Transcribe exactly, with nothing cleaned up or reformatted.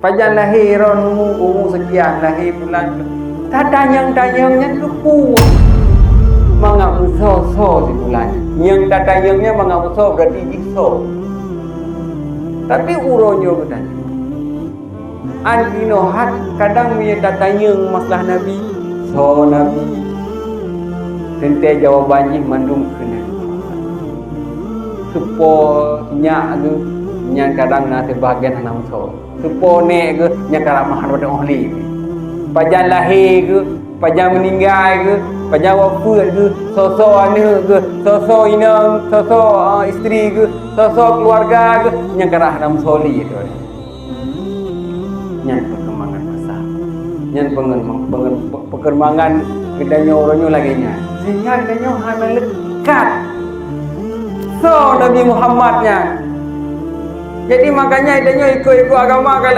Pajan lahé droeneuh, umu sekian lahé bulan. Tatanyong-tanyong nyan keupeue? Mangat meusoe-soe si bulan. Nyang tatanyong nyan mangat meusoe, berarti jih soe. Tapi uroe nyoe geutanyong. An inoe that kadang meunyoe tatanyong masalah Nabi, soe Nabi? Teuntée jawaban jih mandum keu Nabi Muhammad. Seupôt nyak geuh, nyan kadang na sibagian hana meusoe. Seupôt nék geuh, nyan karab meuhan pada óh lé. Pajan lahé geuh, pajan meuninggai geuh, pajan wafeuet geuh, soe-soe aneuëk geuh, soe-soe inong, soe-soe, ah, istri geuh, soe-soe keuluwarga geuh, nyan karab hana meusoe lé. Nyan perkembangan masa. Nyan pengen-, pengen-, perkembangan geutanyoe uroe nyoe lagée nyan. Sehingga geutanyoe hana leukat soe Nabi Muhammad nyan. Jadi, makanya geutanyoe ikut-ikut agama ka